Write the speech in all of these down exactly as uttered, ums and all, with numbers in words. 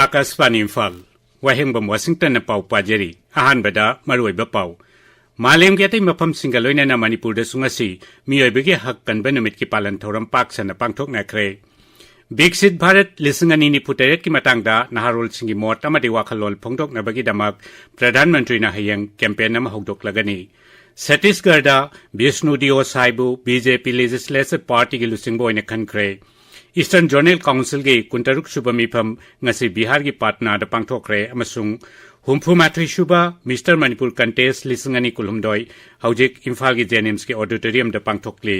ꯑꯥꯀꯥꯁꯕꯥꯅꯤ ꯏꯝꯐꯥꯜ꯫ ꯋꯥꯍꯦꯡꯕꯝ ꯋꯥꯁꯤꯡꯇꯟꯅ ꯄꯥꯎ ꯄꯥꯖꯔꯤ꯫ ꯑꯍꯥꯟꯕꯗ ꯃꯔꯨꯑꯣꯏꯕ ꯄꯥꯎ꯫ ꯃꯥꯂꯦꯝꯒꯤ ꯑꯇꯩ ꯃꯐꯝꯁꯤꯡꯒ ꯂꯣꯏꯅꯅ ꯃꯅꯤꯄꯨꯔꯗꯁꯨ ꯉꯁꯤ ꯃꯤꯑꯣꯏꯕꯒꯤ ꯍꯛ ꯀꯟꯕ ꯅꯨꯃꯤꯠꯀꯤ ꯄꯥꯂꯟ ꯊꯧꯔꯝ ꯄꯥꯛ ꯁꯟꯅ ꯄꯥꯡꯊꯣꯛꯅꯈ꯭ꯔꯦ꯫ ꯕꯤꯛꯁꯤꯠ ꯚꯥꯔꯠ ꯂꯤꯁꯤꯡ ꯑꯅꯤ ꯅꯤꯐꯨ ꯇꯔꯦꯠꯀꯤ ꯃꯇꯥꯡꯗ ꯅꯍꯥꯔꯣꯜꯁꯤꯡꯒꯤ ꯃꯣꯠ ꯑꯃꯗꯤ ꯋꯥꯈꯜꯂꯣꯟ ꯐꯣꯡꯗꯣꯛꯅꯕꯒꯤꯗꯃꯛ ꯄ꯭ꯔꯙꯥꯟ ꯃꯟꯇ꯭ꯔꯤꯅ ꯍꯌꯦꯡ ꯀꯦꯝꯄꯦꯟ ꯑꯃ ꯍꯧꯗꯣꯛꯂꯒꯅꯤ꯫ ꯁꯠꯇꯤꯁꯒꯔꯗ ꯕꯤꯁꯅꯨ ꯗꯤꯑꯣ ꯁꯥꯏꯕꯨ ꯕꯤ ꯖꯦ ꯄꯤ ꯂꯦꯖꯤꯁꯂꯦꯆꯔ ꯄꯥꯔꯇꯤꯒꯤ ꯂꯨꯆꯤꯡꯕ ꯑꯣꯏꯅ ꯈꯟꯈ꯭ꯔꯦ꯫ ꯏꯁꯇꯔꯟ ꯖꯣꯅꯦꯜ ꯀꯥꯎꯟꯁꯤꯜꯒꯤ ꯀꯨꯟꯇꯔꯨꯛ ꯁꯨꯕ ꯃꯤꯐꯝ ꯉꯁꯤ ꯕꯤꯍꯥꯔꯒꯤ ꯄꯥꯠꯅꯥꯗ ꯄꯥꯡꯊꯣꯛꯈ꯭ꯔꯦ ꯑꯃꯁꯨꯡ ꯍꯨꯝꯐꯨ ꯃꯥꯊꯣꯏ ꯁꯨꯕ ꯃꯤꯁꯇꯔ ꯃꯅꯤꯄꯨꯔ ꯀꯟꯇꯦꯁ ꯂꯤꯁꯤꯡ ꯑꯅꯤ ꯀꯨꯟꯍꯨꯝꯗꯣꯏ ꯍꯧꯖꯤꯛ ꯏꯝꯐꯥꯜꯒꯤ ꯖꯦꯅꯤꯝꯁꯀꯤ ꯑꯣꯗꯤꯇꯣꯔꯤꯌꯝꯗ ꯄꯥꯡꯊꯣꯛꯂꯤ꯫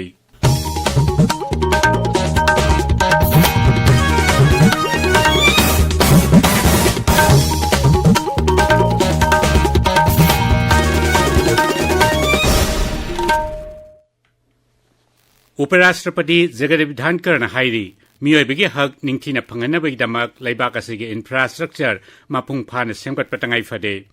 ꯎꯄꯔꯥꯁꯇ꯭ꯔꯄꯇꯤ ꯖꯒꯗꯤꯞ ꯙꯥꯟꯀꯔꯅ ꯍꯥꯏꯔꯤ, ꯃꯤꯑꯣꯏꯕꯒꯤ ꯍꯛ ꯅꯤꯡꯊꯤꯅ ꯐꯪꯍꯟꯅꯕꯒꯤꯗꯃꯛ ꯂꯩꯕꯥꯛ ꯑꯁꯤꯒꯤ ꯏꯟꯐ꯭ꯔꯥꯁꯇ꯭ꯔꯛꯆꯔ ꯃꯄꯨꯡ ꯐꯥꯅ ꯁꯦꯝꯒꯠꯄ ꯇꯉꯥꯏ ꯐꯗꯦ꯫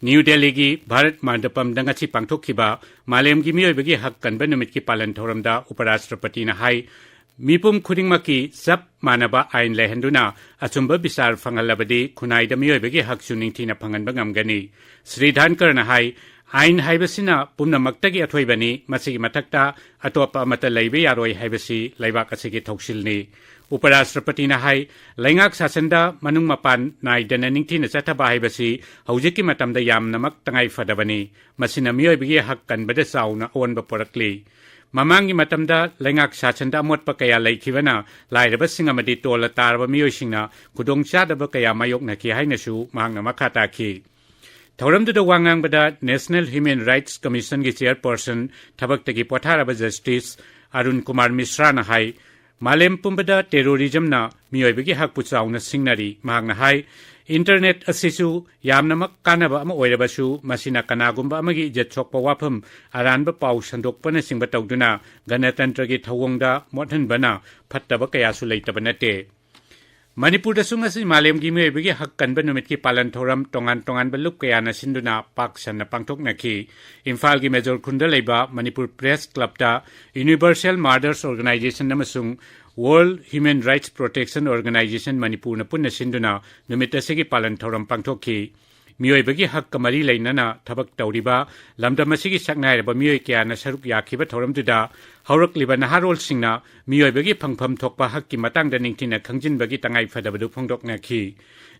ꯅ꯭ꯌꯨ ꯗꯦꯜꯂꯤꯒꯤ ꯚꯥꯔꯠ ꯃꯟꯗꯄꯝꯗ ꯉꯁꯤ ꯄꯥꯡꯊꯣꯛꯈꯤꯕ ꯃꯥꯂꯦꯝꯒꯤ ꯃꯤꯑꯣꯏꯕꯒꯤ ꯍꯛ ꯀꯟꯕ ꯅꯨꯃꯤꯠꯀꯤ ꯄꯥꯂꯟ ꯊꯧꯔꯝꯗ ꯎꯄꯔꯥꯁꯇ꯭ꯔꯄꯇꯤꯅ ꯍꯥꯏ, ꯃꯤꯄꯨꯝ ꯈꯨꯗꯤꯡꯃꯛꯀꯤ ꯆꯞ ꯃꯥꯟꯅꯕ ꯑꯥꯏꯟ ꯂꯩꯍꯟꯗꯨꯅ ꯑꯆꯨꯝꯕ ꯕꯤꯆꯥꯔ ꯐꯪꯍꯜꯂꯕꯗꯤ ꯈꯨꯟꯅꯥꯏꯗ ꯃꯤꯑꯣꯏꯕꯒꯤ ꯍꯛꯁꯨ ꯅꯤꯡꯊꯤꯅ ꯐꯪꯍꯟꯕ ꯉꯝꯒꯅꯤ꯫ ꯁ꯭ꯔꯤ ꯙꯥꯟꯀꯔꯅ ꯍꯥꯏ, ꯑꯥꯏꯟ ꯍꯥꯏꯕꯁꯤꯅ ꯄꯨꯝꯅꯃꯛꯇꯒꯤ ꯑꯊꯣꯏꯕꯅꯤ, ꯃꯁꯤꯒꯤ ꯃꯊꯛꯇ ꯑꯇꯣꯞꯄ ꯑꯃꯠꯇ ꯂꯩꯕ ꯌꯥꯔꯣꯏ ꯍꯥꯏꯕꯁꯤ ꯂꯩꯕꯥꯛ ꯑꯁꯤꯒꯤ ꯊꯧꯁꯤꯜꯅꯤ꯫ ꯎꯄꯔꯥꯁꯇ꯭ꯔꯄꯇꯤꯅ ꯍꯥꯏ, ꯂꯩꯉꯥꯛ ꯁꯥꯁꯟꯗ ꯃꯅꯨꯡ ꯃꯄꯥꯟ ꯅꯥꯏꯗꯅ ꯅꯤꯡꯊꯤꯅ ꯆꯠꯊꯕ ꯍꯥꯏꯕꯁꯤ ꯍꯧꯖꯤꯛꯀꯤ ꯃꯇꯝꯗ ꯌꯥꯝꯅꯃꯛ ꯇꯉꯥꯏ ꯐꯗꯕꯅꯤ꯫ ꯃꯁꯤꯅ ꯃꯤꯑꯣꯏꯕꯒꯤ ꯍꯛ ꯀꯟꯕꯗ ꯆꯥꯎꯅ ꯑꯑꯣꯟꯕ ꯄꯨꯔꯛꯂꯤ꯫ ꯃꯃꯥꯡꯒꯤ ꯃꯇꯝꯗ ꯂꯩꯉꯥꯛ ꯁꯥꯁꯟꯗ ꯑꯃꯣꯠꯄ ꯀꯌꯥ ꯂꯩꯈꯤꯕꯅ ꯂꯥꯏꯔꯕꯁꯤꯡ ꯑꯃꯗꯤ ꯇꯣꯜꯂ ꯇꯥꯔꯕ ꯃꯤꯑꯣꯏꯁꯤꯡꯅ ꯈꯨꯗꯣꯡꯆꯥꯗꯕ ꯀꯌꯥ ꯃꯥꯌꯣꯛꯅꯈꯤ ꯍꯥꯏꯅꯁꯨ ꯃꯍꯥꯛꯅ ꯃꯈꯥ ꯇꯥꯈꯤ꯫ ꯊꯧꯔꯝꯗꯨꯗ ꯋꯥ ꯉꯥꯡꯕꯗ National Human Rights Commission ꯒꯤ chairperson, ꯊꯕꯛꯇꯒꯤ ꯄꯣꯊꯥꯔꯕ Justice ꯑꯔꯨꯟ ꯀꯨꯃꯥꯔ ꯃꯤꯁ꯭ꯔꯥꯅ ꯍꯥꯏ, ꯃꯥꯂꯦꯝ ꯄꯨꯝꯕꯗ terrorism ꯅ ꯃꯤꯑꯣꯏꯕꯒꯤ ꯍꯛꯄꯨ ꯆꯥꯎꯅ ꯁꯤꯡꯅꯔꯤ꯫ ꯃꯍꯥꯛꯅ ꯍꯥꯏ, internet ꯑꯁꯤꯁꯨ ꯌꯥꯝꯅꯃꯛ ꯀꯥꯟꯅꯕ ꯑꯃ ꯑꯣꯏꯔꯕꯁꯨ, ꯃꯁꯤꯅ ꯀꯅꯥꯒꯨꯝꯕ ꯑꯃꯒꯤ ꯏꯖꯠ ꯁꯣꯛꯄ ꯋꯥꯐꯝ, ꯑꯔꯥꯟꯕ ꯄꯥꯎ ꯁꯟꯗꯣꯛꯄꯅꯆꯤꯡꯕ ꯇꯧꯗꯨꯅ ꯒꯅꯇꯟꯇ꯭ꯔꯒꯤ ꯊꯧꯑꯣꯡꯗ ꯃꯣꯠꯍꯟꯕꯅ ꯐꯠꯇꯕ ꯀꯌꯥꯁꯨ ꯂꯩꯇꯕ ꯅꯠꯇꯦ꯫ ꯃꯅꯤꯄꯨꯔꯗꯁꯨ ꯉꯁꯤ ꯃꯥꯂꯦꯝꯒꯤ ꯃꯤꯑꯣꯏꯕꯒꯤ ꯍꯛ ꯀꯟꯕ ꯅꯨꯃꯤꯠꯀꯤ ꯄꯥꯂꯟ ꯊꯧꯔꯝ ꯇꯣꯉꯥꯟ ꯇꯣꯉꯥꯟꯕ ꯂꯨꯞ ꯀꯌꯥꯅ ꯁꯤꯟꯗꯨꯅ ꯄꯥꯛ ꯁꯟꯅ ꯄꯥꯡꯊꯣꯛꯅꯈꯤ꯫ ꯏꯝꯐꯥꯜꯒꯤ ꯃꯦꯖꯣꯔ ꯈꯨꯟꯗ ꯂꯩꯕ ꯃꯅꯤꯄꯨꯔ ꯄ꯭ꯔꯦꯁ ꯀ꯭ꯂꯕꯇ Universal Mothers Organization ꯑꯃꯁꯨꯡ World Human Rights Protection Organization ꯃꯅꯤꯄꯨꯔꯅ ꯄꯨꯟꯅ ꯁꯤꯟꯗꯨꯅ ꯅꯨꯃꯤꯠ ꯑꯁꯤꯒꯤ ꯄꯥꯂꯟ ꯊꯧꯔꯝ ꯄꯥꯡꯊꯣꯛꯈꯤ꯫ ꯃꯤꯑꯣꯏꯕꯒꯤ ꯍꯛꯀ ꯃꯔꯤ ꯂꯩꯅꯅ ꯊꯕꯛ ꯇꯧꯔꯤꯕ ꯂꯝꯗꯝ ꯑꯁꯤꯒꯤ ꯁꯛꯅꯥꯏꯔꯕ ꯃꯤꯑꯣꯏ ꯀꯌꯥꯅ ꯁꯔꯨꯛ ꯌꯥꯈꯤꯕ ꯊꯧꯔꯝꯗꯨꯗ ꯍꯧꯔꯛꯂꯤꯕ ꯅꯍꯥꯔꯣꯜꯁꯤꯡꯅ ꯃꯤꯑꯣꯏꯕꯒꯤ ꯐꯪꯐꯝ ꯊꯣꯛꯄ ꯍꯛꯀꯤ ꯃꯇꯥꯡꯗ ꯅꯤꯡꯊꯤꯅ ꯈꯪꯖꯤꯟꯕꯒꯤ ꯇꯉꯥꯏꯐꯗꯕꯗꯨ ꯐꯣꯡꯗꯣꯛꯅꯈꯤ꯫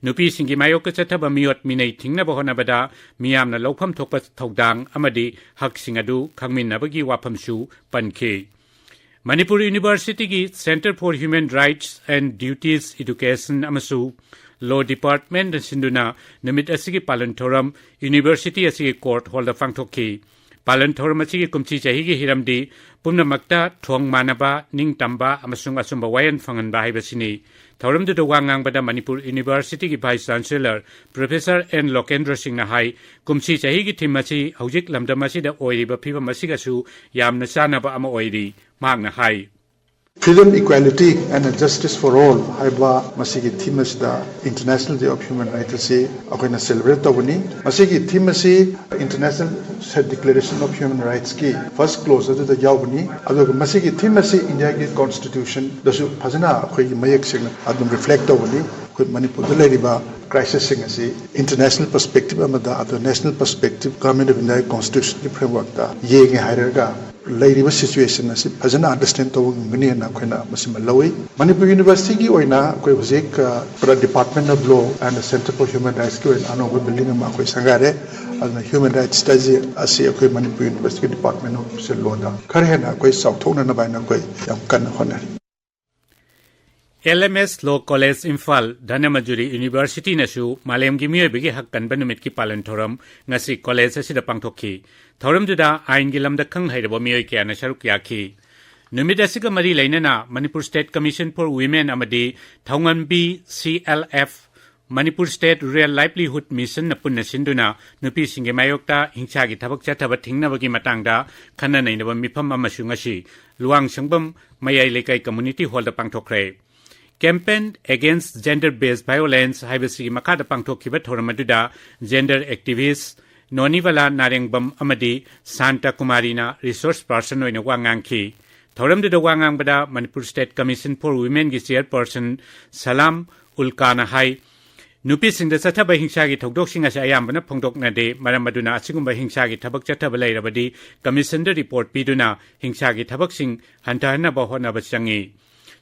ꯅꯨꯄꯤꯁꯤꯡꯒꯤ ꯃꯥꯌꯣꯛꯇ ꯆꯠꯊꯕ ꯃꯤꯑꯣꯠ ꯃꯤꯅꯩ ꯊꯤꯡꯅꯕ ꯍꯣꯠꯅꯕꯗ ꯃꯤꯌꯥꯝꯅ ꯂꯧꯐꯝ ꯊꯣꯛꯄ ꯊꯧꯗꯥꯡ ꯑꯃꯗꯤ ꯍꯛꯁꯤꯡ ꯑꯗꯨ ꯈꯪꯃꯤꯟꯅꯕꯒꯤ ꯋꯥꯐꯝꯁꯨ ꯄꯟꯈꯤ꯫ ꯃꯅꯤꯄꯨꯔ ꯌꯨꯅꯤꯚꯔꯁꯤꯇꯤꯒꯤ Centre for Human Rights and Duties Education ꯑꯃꯁꯨꯡ Law Department ꯁꯤꯟꯗꯨꯅ ꯅꯨꯃꯤꯠ ꯑꯁꯤꯒꯤ ꯄꯥꯂꯟ ꯊꯧꯔꯝ ꯌꯨꯅꯤꯚꯔꯁꯤꯇꯤ ꯑꯁꯤꯒꯤ ꯀꯣꯔꯠ ꯍꯣꯜꯗ ꯄꯥꯡꯊꯣꯛꯈꯤ꯫ ꯄꯥꯂꯟ ꯊꯧꯔꯝ ꯑꯁꯤꯒꯤ ꯀꯨꯝꯁꯤ ꯆꯍꯤꯒꯤ ꯍꯤꯔꯝꯗꯤ ꯄꯨꯝꯅꯃꯛꯇ ꯊꯣꯡ ꯃꯥꯟꯅꯕ, ꯅꯤꯡꯇꯝꯕ ꯑꯃꯁꯨꯡ ꯑꯆꯨꯝꯕ ꯋꯥꯌꯦꯜ ꯐꯪꯍꯟꯕ ꯍꯥꯏꯕꯁꯤꯅꯤ꯫ ꯊꯧꯔꯝꯗꯨꯗ ꯋꯥ ꯉꯥꯡꯕꯗ ꯃꯅꯤꯄꯨꯔ ꯌꯨꯅꯤꯚꯔꯁꯤꯇꯤꯒꯤ Vice Chancellor Professor ꯑꯦꯟ ꯂꯣꯀꯦꯟꯗ꯭ꯔ ꯁꯤꯡꯅ ꯍꯥꯏ, ꯀꯨꯝꯁꯤ ꯆꯍꯤꯒꯤ theme ꯑꯁꯤ ꯍꯧꯖꯤꯛ ꯂꯝꯗꯝ ꯑꯁꯤꯗ ꯑꯣꯏꯔꯤꯕ ꯐꯤꯕꯝ ꯑꯁꯤꯒꯁꯨ ꯌꯥꯝꯅ ꯆꯥꯟꯅꯕ ꯑꯃ ꯑꯣꯏꯔꯤ꯫ ꯃꯍꯥꯛꯅ ꯍꯥꯏ, Freedom, Equality and Justice for All ꯍꯥꯏꯕ ꯃꯁꯤꯒꯤ theme ꯑꯁꯤꯗ International Day of Human Rights ꯑꯁꯤ ꯑꯩꯈꯣꯏꯅ celebrate ꯇꯧꯕꯅꯤ꯫ ꯃꯁꯤꯒꯤ theme ꯑꯁꯤ International Declaration of Human Rightsꯀꯤ first clause ꯑꯗꯨꯗ ꯌꯥꯎꯕꯅꯤ꯫ ꯑꯗꯨꯒ ꯃꯁꯤꯒꯤ theme ꯑꯁꯤ ꯏꯟꯗꯤꯌꯥꯒꯤ Constitutionꯗꯁꯨ ꯐꯖꯅ ꯑꯩꯈꯣꯏꯒꯤ ꯃꯌꯦꯛ ꯁꯦꯡꯅ ꯑꯗꯨꯝ reflect ꯇꯧꯕꯅꯤ꯫ ꯑꯩꯈꯣꯏ ꯃꯅꯤꯄꯨꯔꯗ ꯂꯩꯔꯤꯕ crisisꯁꯤꯡ ꯑꯁꯤ international perspective ꯑꯃꯗ, ꯑꯗꯨ national perspective, Government of India Constitutionꯒꯤ frameworkꯇ ꯌꯦꯡꯉꯦ ꯍꯥꯏꯔꯒ ꯂꯩꯔꯤꯕ situation ꯑꯁꯤ ꯐꯖꯅ understand ꯇꯧꯕ ꯉꯝꯒꯅꯤ ꯍꯥꯏꯅ ꯑꯩꯈꯣꯏꯅ ꯃꯁꯤꯃ ꯂꯧꯏ꯫ ꯃꯅꯤꯄꯨꯔ ꯌꯨꯅꯤꯚꯔꯁꯤꯇꯤꯒꯤ ꯑꯣꯏꯅ ꯑꯩꯈꯣꯏ ꯍꯧꯖꯤꯛ, ꯑ, ꯄꯨꯔꯥ Department of Law and Centre for Human Rightsꯀꯤ ꯑꯣꯏꯅ ꯑꯅꯧꯕ building ꯑꯃ ꯑꯩꯈꯣꯏ ꯁꯪꯒꯥꯔꯦ꯫ ꯑꯗꯨꯅ human rights study ꯑꯁꯤ ꯑꯩꯈꯣꯏ ꯃꯅꯤꯄꯨꯔ ꯌꯨꯅꯤꯚꯔꯁꯤꯇꯤꯒꯤ Department of Lawꯗ ꯈꯔ ꯍꯦꯟꯅ ꯑꯩꯈꯣꯏ ꯆꯥꯎꯊꯣꯛꯅꯅꯕ ꯍꯥꯏꯅ ꯑꯩꯈꯣꯏ ꯌꯥꯝ ꯀꯟꯅ ꯍꯣꯠꯅꯔꯤ꯫ ꯑꯦꯜ ꯑꯦꯝ ꯑꯦꯁ Law College ꯏꯝꯐꯥꯜ, ꯙꯅꯃꯟꯖꯨꯔꯤ ꯌꯨꯅꯤꯚꯔꯁꯤꯇꯤꯅꯁꯨ ꯃꯥꯂꯦꯝꯒꯤ ꯃꯤꯑꯣꯏꯕꯒꯤ ꯍꯛ ꯀꯟꯕ ꯅꯨꯃꯤꯠꯀꯤ ꯄꯥꯂꯟ ꯊꯧꯔꯝ ꯉꯁꯤ ꯀꯣꯂꯦꯖ ꯑꯁꯤꯗ ꯄꯥꯡꯊꯣꯛꯈꯤ꯫ ꯊꯧꯔꯝꯗꯨꯗ ꯑꯥꯏꯟꯒꯤ ꯂꯝꯗ ꯈꯪ ꯍꯩꯔꯕ ꯃꯤꯑꯣꯏ ꯀꯌꯥꯅ ꯁꯔꯨꯛ ꯌꯥꯈꯤ꯫ ꯅꯨꯃꯤꯠ ꯑꯁꯤꯒ ꯃꯔꯤ ꯂꯩꯅꯅ Manipur State Commission for Women ꯑꯃꯗꯤ ꯊꯧꯉꯝꯕꯤ C L F, Manipur State Rural Livelihood Missionꯅ ꯄꯨꯟꯅ ꯁꯤꯟꯗꯨꯅ ꯅꯨꯄꯤꯁꯤꯡꯒꯤ ꯃꯥꯌꯣꯛꯇ ꯍꯤꯡꯁꯥꯒꯤ ꯊꯕꯛ ꯆꯠꯊꯕ ꯊꯤꯡꯅꯕꯒꯤ ꯃꯇꯥꯡꯗ ꯈꯟꯅ ꯅꯩꯅꯕ ꯃꯤꯐꯝ ꯑꯃꯁꯨ ꯉꯁꯤ ꯂꯨꯋꯥꯡꯁꯪꯕꯝ ꯃꯌꯥꯏ ꯂꯩꯀꯥꯏ Community Hallꯗ ꯄꯥꯡꯊꯣꯛꯈ꯭ꯔꯦ꯫ Campaign Against Gender Based Violence ꯍꯥꯏꯕꯁꯤꯒꯤ ꯃꯈꯥꯗ ꯄꯥꯡꯊꯣꯛꯈꯤꯕ ꯊꯧꯔꯝ ꯑꯗꯨꯗ gender activist ꯅꯣꯅꯤꯕꯂꯥ ꯅꯥꯔꯦꯡꯕꯝ ꯑꯃꯗꯤ ꯁꯥꯟꯇ ꯀꯨꯃꯥꯔꯤꯅ resource person ꯑꯣꯏꯅ ꯋꯥ ꯉꯥꯡꯈꯤ꯫ ꯊꯧꯔꯝꯗꯨꯗ ꯋꯥ ꯉꯥꯡꯕꯗ Manipur State Commission for Womenꯒꯤ chairperson ꯁꯂꯥꯝ ꯎꯜꯀꯥꯅ ꯍꯥꯏ, ꯅꯨꯄꯤꯁꯤꯡꯗ ꯆꯠꯊꯕ ꯍꯤꯡꯁꯥꯒꯤ ꯊꯧꯗꯣꯛꯁꯤꯡ ꯑꯁꯤ ꯑꯌꯥꯝꯕꯅ ꯐꯣꯡꯗꯣꯛꯅꯗꯦ, ꯃꯔꯝ ꯑꯗꯨꯅ ꯑꯁꯤꯒꯨꯝꯕ ꯍꯤꯡꯁꯥꯒꯤ ꯊꯕꯛ ꯆꯠꯊꯕ ꯂꯩꯔꯕꯗꯤ commissionꯗ report ꯄꯤꯗꯨꯅ ꯍꯤꯡꯁꯥꯒꯤ ꯊꯕꯛꯁꯤꯡ ꯍꯟꯊꯍꯟꯅꯕ ꯍꯣꯠꯅꯕ ꯆꯪꯏ꯫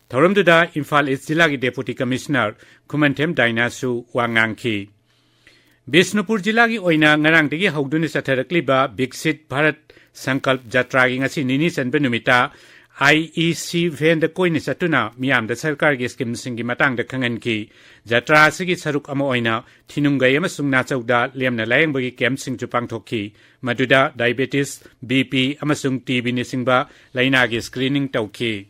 ꯊꯧꯔꯝꯗꯨꯗ ꯏꯝꯐꯥꯜ East ꯖꯤꯂꯥꯒꯤ Deputy Commissioner ꯈꯨꯃꯟꯊꯦꯝ ꯗꯥꯏꯅꯥꯁꯨ ꯋꯥ ꯉꯥꯡꯈꯤ꯫ ꯕꯤꯁꯅꯨꯄꯨꯔ ꯖꯤꯂꯥꯒꯤ ꯑꯣꯏꯅ ꯉꯔꯥꯡꯗꯒꯤ ꯍꯧꯗꯨꯅ ꯆꯠꯊꯔꯛꯂꯤꯕ ꯕꯤꯛꯁꯤꯠ ꯚꯥꯔꯠ ꯁꯪꯀꯜꯞ ꯖꯇ꯭ꯔꯥꯒꯤ ꯉꯁꯤ ꯅꯤꯅꯤ ꯆꯟꯕ ꯅꯨꯃꯤꯠꯇ IEC vanꯗ ꯀꯣꯏꯅ ꯆꯠꯇꯨꯅ ꯃꯤꯌꯥꯝꯗ ꯁꯔꯀꯥꯔꯒꯤ schemeꯁꯤꯡꯒꯤ ꯃꯇꯥꯡꯗ ꯈꯪꯍꯟꯈꯤ꯫ ꯖꯇ꯭ꯔꯥ ꯑꯁꯤꯒꯤ ꯁꯔꯨꯛ ꯑꯃ ꯑꯣꯏꯅ ꯊꯤꯅꯨꯡꯒꯩ ꯑꯃꯁꯨꯡ ꯅꯥꯆꯧꯗ ꯂꯦꯝꯅ ꯂꯥꯌꯦꯡꯕꯒꯤ campꯁꯤꯡꯁꯨ ꯄꯥꯡꯊꯣꯛꯈꯤ, ꯃꯗꯨꯗ diabetes, BP ꯑꯃꯁꯨꯡ TBꯅꯆꯤꯡꯕ ꯂꯥꯏꯅꯥꯒꯤ screening ꯇꯧꯈꯤ꯫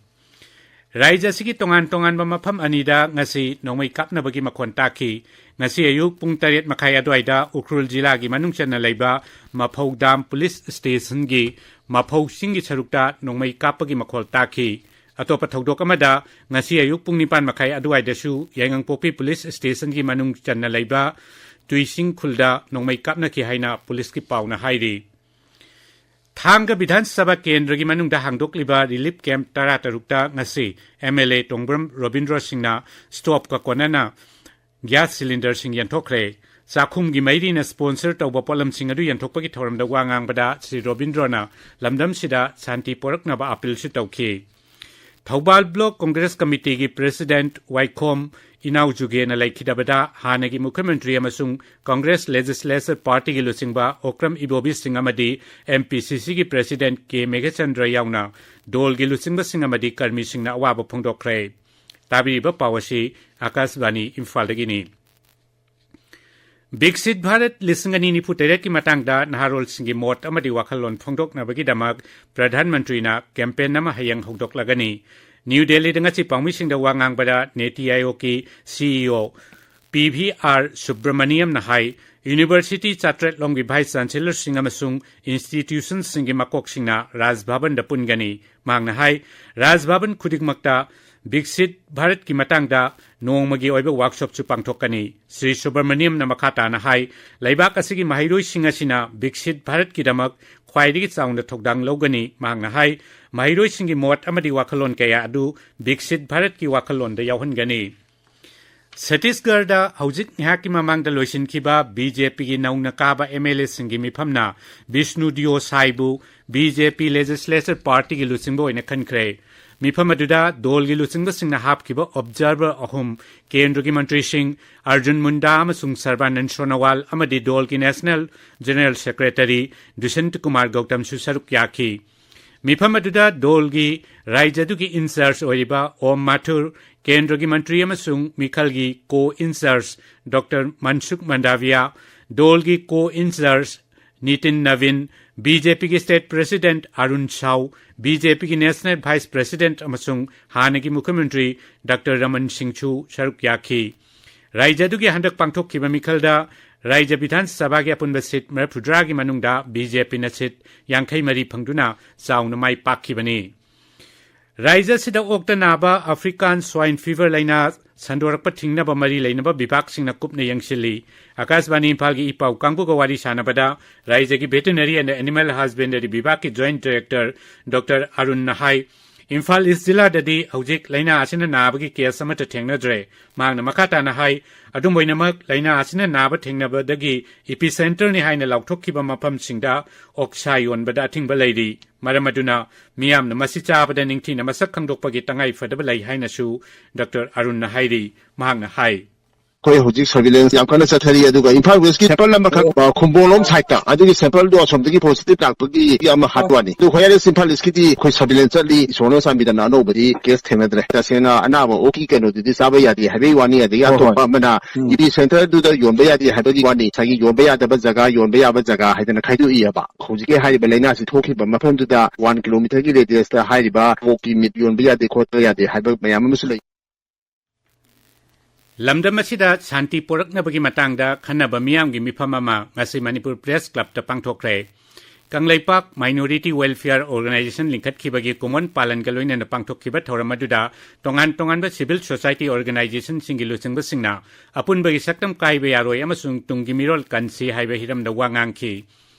ꯔꯥꯖ꯭ꯌ ꯑꯁꯤꯒꯤ ꯇꯣꯉꯥꯟ ꯇꯣꯉꯥꯟꯕ ꯃꯐꯝ ꯑꯅꯤꯗ ꯉꯁꯤ ꯅꯣꯡꯃꯩ ꯀꯥꯞꯅꯕꯒꯤ ꯃꯈꯣꯟ ꯇꯥꯈꯤ꯫ ꯉꯁꯤ ꯑꯌꯨꯛ ꯄꯨꯡ ꯇꯔꯦꯠ ꯃꯈꯥꯏ ꯑꯗꯨꯋꯥꯏꯗ ꯎꯈ꯭ꯔꯨꯜ ꯖꯤꯂꯥꯒꯤ ꯃꯅꯨꯡ ꯆꯟꯅ ꯂꯩꯕ ꯃꯐꯧ ꯗꯥꯝ ꯄꯨꯂꯤꯁ ꯁ꯭ꯇꯦꯁꯟꯒꯤ ꯃꯐꯧ ꯆꯤꯡꯒꯤ ꯁꯔꯨꯛꯇ ꯅꯣꯡꯃꯩ ꯀꯥꯞꯄꯒꯤ ꯃꯈꯣꯜ ꯇꯥꯈꯤ꯫ ꯑꯇꯣꯞꯄ ꯊꯧꯗꯣꯛ ꯑꯃꯗ ꯉꯁꯤ ꯑꯌꯨꯛ ꯄꯨꯡ ꯅꯤꯄꯥꯟ ꯃꯈꯥꯏ ꯑꯗꯨꯋꯥꯏꯗꯁꯨ ꯌꯥꯏꯉꯪꯄꯣꯛꯄꯤ ꯄꯨꯂꯤꯁ ꯁ꯭ꯇꯦꯁꯟꯒꯤ ꯃꯅꯨꯡ ꯆꯟꯅ ꯂꯩꯕ ꯇꯨꯏꯁꯤꯡ ꯈꯨꯜꯗ ꯅꯣꯡꯃꯩ ꯀꯥꯞꯅꯈꯤ ꯍꯥꯏꯅ ꯄꯨꯂꯤꯁꯀꯤ ꯄꯥꯎꯅ ꯍꯥꯏꯔꯤ꯫ ꯊꯥꯡꯒ ꯕꯤꯙꯥꯟ ꯁꯚꯥ ꯀꯦꯟꯗ꯭ꯔꯒꯤ ꯃꯅꯨꯡꯗ ꯍꯥꯡꯗꯣꯛꯂꯤꯕ relief camp ꯇꯔꯥꯇꯔꯨꯛꯇ ꯉꯁꯤ MLA ꯇꯣꯡꯕ꯭ꯔꯝ ꯔꯣꯕꯤꯟꯗ꯭ꯔꯣ ꯁꯤꯡꯅ stoveꯀ ꯀꯣꯟꯅꯅ gas cylinderꯁꯤꯡ ꯌꯦꯟꯊꯣꯛꯈ꯭ꯔꯦ꯫ ꯆꯥꯛꯈꯨꯝꯒꯤ ꯃꯩꯔꯤꯅ sponsor ꯇꯧꯕ ꯄꯣꯠꯂꯝꯁꯤꯡ ꯑꯗꯨ ꯌꯦꯟꯊꯣꯛꯄꯒꯤ ꯊꯧꯔꯝꯗ ꯋꯥ ꯉꯥꯡꯕꯗ ꯁ꯭ꯔꯤ ꯔꯣꯕꯤꯟꯗ꯭ꯔꯣꯅ ꯂꯝꯗꯝꯁꯤꯗ ꯁꯥꯟꯇꯤ ꯄꯣꯔꯛꯅꯕ appealꯁꯨ ꯇꯧꯈꯤ꯫ ꯊꯧꯕꯥꯜ Block Congress Committeeꯒꯤ President ꯋꯥꯏꯈꯣꯝ ꯏꯅꯥꯎ ꯖꯨꯒꯦꯅ ꯂꯩꯈꯤꯗꯕꯗ ꯍꯥꯟꯅꯒꯤ ꯃꯨꯈ꯭ꯌ ꯃꯟꯇ꯭ꯔꯤ ꯑꯃꯁꯨꯡ Congress Legislature Partyꯒꯤ ꯂꯨꯆꯤꯡꯕ ꯑꯣꯀ꯭ꯔꯝ ꯏꯕꯣꯕꯤ ꯁꯤꯡ ꯑꯃꯗꯤ MPCCꯒꯤ President ꯀꯦ ꯃꯦꯘꯆꯟꯗ꯭ꯔ ꯌꯥꯎꯅ ꯗꯣꯜꯒꯤ ꯂꯨꯆꯤꯡꯕꯁꯤꯡ ꯑꯃꯗꯤ ꯀꯔꯃꯤꯁꯤꯡꯅ ꯑꯋꯥꯕ ꯐꯣꯡꯗꯣꯛꯈ꯭ꯔꯦ꯫ ꯇꯥꯕꯤꯔꯤꯕ ꯄꯥꯎ ꯑꯁꯤ ꯑꯀꯥꯁꯕꯥꯅꯤ ꯏꯝꯐꯥꯜꯗꯒꯤꯅꯤ꯫ ꯕꯤꯛꯁꯤꯠ ꯚꯥꯔꯠ ꯂꯤꯁꯤꯡ ꯑꯅꯤ ꯅꯤꯐꯨ ꯇꯔꯦꯠꯀꯤ ꯃꯇꯥꯡꯗ ꯅꯍꯥꯔꯣꯜꯁꯤꯡꯒꯤ ꯃꯣꯠ ꯑꯃꯗꯤ ꯋꯥꯈꯜꯂꯣꯟ ꯐꯣꯡꯗꯣꯛꯅꯕꯒꯤꯗꯃꯛ ꯄ꯭ꯔꯙꯥꯟ ꯃꯟꯇ꯭ꯔꯤꯅ campaign ꯑꯃ ꯍꯌꯦꯡ ꯍꯧꯗꯣꯛꯂꯒꯅꯤ꯫ ꯅ꯭ꯌꯨ ꯗꯦꯜꯂꯤꯗ ꯉꯁꯤ ꯄꯥꯎꯃꯤꯁꯤꯡꯗ ꯋꯥ ꯉꯥꯡꯕꯗ NITI Aayogꯀꯤ CEO ꯄꯤ ꯚꯤ ꯑꯥꯔ ꯁꯨꯕ꯭ꯔꯃꯅꯤꯌꯝꯅ ꯍꯥꯏ, university ꯆꯥꯇ꯭ꯔꯦꯠꯂꯣꯝꯒꯤ vice chancellorꯁꯤꯡ ꯑꯃꯁꯨꯡ institutionꯁꯤꯡꯒꯤ ꯃꯀꯣꯛꯁꯤꯡꯅ ꯔꯥꯖ ꯚꯕꯟꯗ ꯄꯨꯟꯒꯅꯤ꯫ ꯃꯍꯥꯛꯅ ꯍꯥꯏ, ꯔꯥꯖ ꯚꯕꯟ ꯈꯨꯗꯤꯡꯃꯛꯇ ꯕꯤꯛꯁꯤꯠ ꯚꯥꯔꯠꯀꯤ ꯃꯇꯥꯡꯗ ꯅꯣꯡꯃꯒꯤ ꯑꯣꯏꯕ workshopꯁꯨ ꯄꯥꯡꯊꯣꯛꯀꯅꯤ꯫ ꯁ꯭ꯔꯤ ꯁꯨꯕ꯭ꯔꯃꯅꯤꯌꯝꯅ ꯃꯈꯥ ꯇꯥꯅ ꯍꯥꯏ, ꯂꯩꯕꯥꯛ ꯑꯁꯤꯒꯤ ꯃꯍꯩꯔꯣꯏꯁꯤꯡ ꯑꯁꯤꯅ ꯕꯤꯛꯁꯤꯠ ꯚꯥꯔꯠꯀꯤꯗꯃꯛ ꯈ꯭ꯋꯥꯏꯗꯒꯤ ꯆꯥꯎꯅ ꯊꯧꯗꯥꯡ ꯂꯧꯒꯅꯤ꯫ ꯃꯍꯥꯛꯅ ꯍꯥꯏ, ꯃꯍꯩꯔꯣꯏꯁꯤꯡꯒꯤ ꯃꯣꯠ ꯑꯃꯗꯤ ꯋꯥꯈꯜꯂꯣꯟ ꯀꯌꯥ ꯑꯗꯨ ꯕꯤꯛꯁꯤꯠ ꯚꯥꯔꯠꯀꯤ ꯋꯥꯈꯜꯂꯣꯟꯗ ꯌꯥꯎꯍꯟꯒꯅꯤ꯫ ꯁꯠꯇꯤꯁꯒꯔꯗ ꯍꯧꯖꯤꯛ ꯉꯥꯏꯍꯥꯛꯀꯤ ꯃꯃꯥꯡꯗ ꯂꯣꯏꯁꯤꯟꯈꯤꯕ ꯕꯤ ꯖꯦ ꯄꯤꯒꯤ ꯅꯧꯅ ꯀꯥꯕ ꯑꯦꯝ ꯑꯦꯜ ꯑꯦꯁꯤꯡꯒꯤ ꯃꯤꯐꯝꯅ ꯕꯤꯁꯅꯨ ꯗꯤꯑꯣ ꯁꯥꯏꯕꯨ ꯕꯤ ꯖꯦ ꯄꯤ ꯂꯦꯖꯤꯁꯂꯦꯆꯔ ꯄꯥꯔꯇꯤꯒꯤ ꯂꯨꯆꯤꯡꯕ ꯑꯣꯏꯅ ꯈꯟꯈ꯭ꯔꯦ꯫ ꯃꯤꯐꯝ ꯑꯗꯨꯗ ꯗꯣꯜꯒꯤ ꯂꯨꯆꯤꯡꯕꯁꯤꯡꯅ ꯍꯥꯞꯈꯤꯕ ꯑꯣꯕꯖꯥꯔꯚꯔ ꯑꯍꯨꯝ, ꯀꯦꯟꯗ꯭ꯔꯒꯤ ꯃꯟꯇ꯭ꯔꯤꯁꯤꯡ ꯑꯔꯖꯨꯟ ꯃꯨꯟꯗꯥ ꯑꯃꯁꯨꯡ ꯁꯔꯕꯥꯅꯟ ꯁꯣꯅꯣꯋꯥꯜ ꯑꯃꯗꯤ ꯗꯣꯜꯒꯤ ꯅꯦꯁꯅꯦꯜ ꯖꯦꯅꯔꯦꯜ ꯁꯦꯀ꯭ꯔꯦꯇꯔꯤ ꯗꯨꯁꯟꯇ ꯀꯨꯃꯥꯔ ꯒꯧꯇꯝꯁꯨ ꯁꯔꯨꯛ ꯌꯥꯈꯤ꯫ ꯃꯤꯐꯝ ꯑꯗꯨꯗ ꯗꯣꯜꯒꯤ ꯔꯥꯏꯖ꯭ꯌ ꯑꯗꯨꯒꯤ ꯏꯟꯆꯥꯔꯖ ꯑꯣꯏꯔꯤꯕ ꯑꯣꯝ ꯃꯥꯊꯨꯔ, ꯀꯦꯟꯗ꯭ꯔꯒꯤ ꯃꯟꯇ꯭ꯔꯤ ꯑꯃꯁꯨꯡ ꯃꯤꯈꯜꯒꯤ ꯀꯣ ꯏꯟꯆꯥꯔꯖ ꯗꯣꯛꯇꯔ ꯃꯟꯁꯨꯈ ꯃꯟꯗꯥꯚꯤꯌꯥ, ꯗꯣꯜꯒꯤ ꯀꯣ ꯏꯟꯆꯥꯔꯖ ꯅꯤꯇꯤꯟ ꯅꯕꯤꯟ, ꯕꯤ ꯖꯦ ꯄꯤꯒꯤ ꯁ꯭ꯇꯦꯠ ꯄ꯭ꯔꯦꯁꯤꯗꯦꯟꯠ ꯑꯔꯨꯟ ꯁꯥꯎ, ꯕꯤ ꯖꯦ ꯄꯤꯒꯤ ꯅꯦꯁꯅꯦꯜ ꯚꯥꯏꯁ ꯄ꯭ꯔꯦꯁꯤꯗꯦꯟꯠ ꯑꯃꯁꯨꯡ ꯍꯥꯟꯅꯒꯤ ꯃꯨꯈ꯭ꯌ ꯃꯟꯇ꯭ꯔꯤ ꯗꯥꯛꯇꯔ ꯔꯃꯟ ꯁꯤꯡꯁꯨ ꯁꯔꯨꯛ ꯌꯥꯈꯤ꯫ ꯔꯥꯏꯖ꯭ꯌ ꯑꯗꯨꯒꯤ ꯍꯟꯗꯛ ꯄꯥꯡꯊꯣꯛꯈꯤꯕ ꯃꯤꯈꯜꯗ ꯔꯥꯏꯖ꯭ꯌ ꯕꯤꯙꯥꯟ ꯁꯚꯥꯒꯤ ꯑꯄꯨꯟꯕ ꯁꯤꯠ ꯃꯔꯤꯐꯨꯇꯔꯥꯒꯤ ꯃꯅꯨꯡꯗ ꯕꯤ ꯖꯦ ꯄꯤꯅ ꯁꯤꯠ ꯌꯥꯡꯈꯩ ꯃꯔꯤ ꯐꯪꯗꯨꯅ ꯆꯥꯎꯅ ꯃꯥꯏ ꯄꯥꯛꯈꯤꯕꯅꯤ꯫ ꯔꯥꯏꯖ꯭ꯌ ꯑꯁꯤꯗ ꯑꯣꯛꯇ ꯅꯥꯕ ꯑꯐ꯭ꯔꯤꯀꯥꯟ ꯁ꯭ꯋꯥꯏꯟ ꯐꯤꯚꯔ ꯂꯥꯏꯅꯥ ꯁꯟꯗꯣꯔꯛꯄ ꯊꯤꯡꯅꯕ ꯃꯔꯤ ꯂꯩꯅꯕ ꯕꯤꯚꯥꯒꯁꯤꯡꯅ ꯀꯨꯞꯅ ꯌꯦꯡꯁꯤꯜꯂꯤ꯫ ꯑꯀꯥꯁꯕꯥꯅꯤ ꯏꯝꯐꯥꯜꯒꯤ ꯏ ꯄꯥꯎ ꯀꯥꯡꯕꯨꯒ ꯋꯥꯔꯤ ꯁꯥꯟꯅꯕꯗ ꯔꯥꯏꯖ꯭ꯌꯒꯤ ꯚꯦꯇꯦꯅꯔꯤ ꯑꯦꯟ ꯑꯦꯅꯤꯃꯦꯜ ꯍꯖꯕꯦꯟꯗꯔꯤ ꯕꯤꯚꯥꯒꯀꯤ ꯖꯣꯏꯟꯠ ꯗꯥꯏꯔꯦꯛꯇꯔ ꯗꯣꯛꯇꯔ ꯑꯔꯨꯟꯅ ꯍꯥꯏ, ꯏꯝꯐꯥꯜ ꯏꯁ꯭ꯠ ꯖꯤꯂꯥꯗꯗꯤ ꯍꯧꯖꯤꯛ ꯂꯥꯏꯅꯥ ꯑꯁꯤꯅ ꯅꯥꯕꯒꯤ ꯀꯦꯁ ꯑꯃꯠꯇ ꯊꯦꯡꯅꯗ꯭ꯔꯦ꯫ ꯃꯍꯥꯛꯅ ꯃꯈꯥ ꯇꯥꯅ ꯍꯥꯏ, ꯑꯗꯨꯝ ꯑꯣꯏꯅꯃꯛ, ꯂꯥꯏꯅꯥ ꯑꯁꯤꯅ ꯅꯥꯕ ꯊꯦꯡꯅꯕꯗꯒꯤ ꯏꯄꯤꯁꯦꯟꯇꯔꯅꯤ ꯍꯥꯏꯅ ꯂꯥꯎꯊꯣꯛꯈꯤꯕ ꯃꯐꯝꯁꯤꯡꯗ ꯑꯣꯛꯁꯥ ꯌꯣꯟꯕꯗ ꯑꯊꯤꯡꯕ ꯂꯩꯔꯤ꯫ ꯃꯔꯝ ꯑꯗꯨꯅ ꯃꯤꯌꯥꯝꯅ ꯃꯁꯤ ꯆꯥꯕꯗ ꯅꯤꯡꯊꯤꯅ ꯃꯁꯛ ꯈꯪꯗꯣꯛꯄꯒꯤ ꯇꯉꯥꯏ ꯐꯗꯕ ꯂꯩ ꯍꯥꯏꯅꯁꯨ ꯗꯥꯛꯇꯔ ꯑꯔꯨꯟꯅ ꯍꯥꯏꯔꯤ꯫ ꯃꯍꯥꯛꯅ ꯍꯥꯏ, ꯑꯩꯈꯣꯏ ꯍꯧꯖꯤꯛ ꯁꯔꯚꯤꯂꯦꯟꯁ ꯌꯥꯝ ꯀꯟꯅ ꯆꯠꯊꯔꯤ, ꯑꯗꯨꯒ ꯏꯝꯐꯥꯜ ꯋꯦꯁ꯭ꯠꯀꯤ ꯁꯦꯝꯄꯜ ꯑꯃꯈꯛ, ꯑ, ꯈꯨꯝꯕꯣꯡꯂꯣꯝ ꯁꯥꯏꯠꯇ, ꯑꯗꯨꯒꯤ ꯁꯦꯝꯄꯜꯗꯣ ꯑꯁꯣꯝꯗꯒꯤ ꯄꯣꯖꯤꯇꯤꯚ ꯂꯥꯛꯄꯒꯤ ꯑꯃ ꯍꯥꯠꯄ ꯋꯥꯅꯤ꯫ ꯑꯗꯨ ꯍꯣꯌꯥꯔ ꯏꯝꯐꯥꯜ ꯏꯁ꯭ꯠꯀꯤꯗꯤ ꯑꯩꯈꯣꯏ ꯁꯔꯚꯤꯂꯦꯟꯁ ꯆꯠꯂꯤ, ꯏꯁꯣꯔꯅ ꯆꯥꯟꯕꯤꯗꯅ ꯑꯅꯧꯕꯗꯤ ꯀꯦꯁ ꯊꯦꯡꯅꯗ꯭ꯔꯦ꯫ ꯇꯁꯦꯡꯅ ꯑꯅꯥꯕ ꯑꯣꯛꯀꯤ ꯀꯩꯅꯣꯗꯨꯗꯤ ꯆꯥꯕ ꯌꯥꯗꯦ ꯍꯥꯏꯕꯒꯤ ꯋꯥꯅꯤ, ꯑꯗꯒꯤ ꯍꯣꯏ, ꯍꯣꯏ꯫ ꯑꯇꯣꯞꯄ ꯑꯃꯅ ꯎꯝ꯫ ꯏꯄꯤ ꯁꯦꯟꯇꯔꯗꯨꯗ ꯌꯣꯟꯕ ꯌꯥꯗꯦ ꯍꯥꯏꯕꯒꯤ ꯋꯥꯅꯤ, ꯉꯁꯥꯏꯒꯤ ꯌꯣꯟꯕ ꯌꯥꯗꯕ ꯖꯒꯥ, ꯌꯣꯟꯕ ꯌꯥꯕ ꯖꯒꯥ ꯍꯥꯏꯗꯅ ꯈꯥꯏꯗꯣꯛꯏꯑꯕ꯫ ꯍꯧꯖꯤꯛꯀꯤ ꯍꯥꯏꯔꯤꯕ ꯂꯥꯏꯅꯥꯁꯤ ꯊꯣꯛꯈꯤꯕ ꯃꯐꯝꯗꯨꯗ ꯋꯥꯟ ꯀꯤꯂꯣꯃꯤꯇꯔꯒꯤ ꯔꯦꯗꯤꯌꯁꯇ ꯍꯥꯏꯔꯤꯕ ꯄꯣꯛꯀꯤ ꯃꯤꯠ ꯌꯣꯟꯕ ꯌꯥꯗꯦ, ꯈꯣꯠꯄ ꯌꯥꯗꯦ ꯍꯥꯏꯕ ꯃꯌꯥꯝ ꯑꯃꯁꯨ ꯂꯩ꯫ ꯂꯝꯗꯝ ꯑꯁꯤꯗ ꯁꯥꯟꯇꯤ ꯄꯣꯔꯛꯅꯕꯒꯤ ꯃꯇꯥꯡꯗ ꯈꯟꯅꯕ ꯃꯤꯌꯥꯝꯒꯤ ꯃꯤꯐꯝ ꯑꯃ ꯉꯁꯤ ꯃꯅꯤꯄꯨꯔ ꯄ꯭ꯔꯦꯁ ꯀ꯭ꯂꯕꯇ ꯄꯥꯡꯊꯣꯛꯈ꯭ꯔꯦ꯫ ꯀꯪꯂꯩꯄꯥꯛ ꯃꯥꯏꯅꯣꯔꯤꯇꯤ ꯋꯦꯜꯐꯤꯌꯔ ꯑꯣꯔꯒꯅꯥꯏꯖꯦꯁꯟ ꯂꯤꯡꯈꯠꯈꯤꯕꯒꯤ ꯀꯨꯃꯣꯟ ꯄꯥꯂꯟꯒ ꯂꯣꯏꯅꯅ ꯄꯥꯡꯊꯣꯛꯈꯤꯕ ꯊꯧꯔꯝ ꯑꯗꯨꯗ ꯇꯣꯉꯥꯟ ꯇꯣꯉꯥꯟꯕ ꯁꯤꯚꯤꯜ ꯁꯣꯁꯥꯏꯇꯤ ꯑꯣꯔꯒꯅꯥꯏꯖꯦꯁꯟꯁꯤꯡꯒꯤ ꯂꯨꯆꯤꯡꯕꯁꯤꯡꯅ ꯑꯄꯨꯟꯕꯒꯤ ꯁꯛꯇꯝ ꯀꯥꯏꯕ ꯌꯥꯔꯣꯏ ꯑꯃꯁꯨꯡ ꯇꯨꯡꯒꯤ ꯃꯤꯔꯣꯜ ꯀꯟꯁꯤ ꯍꯥꯏꯕ ꯍꯤꯔꯝꯗ ꯋꯥ ꯉꯥꯡꯈꯤ꯫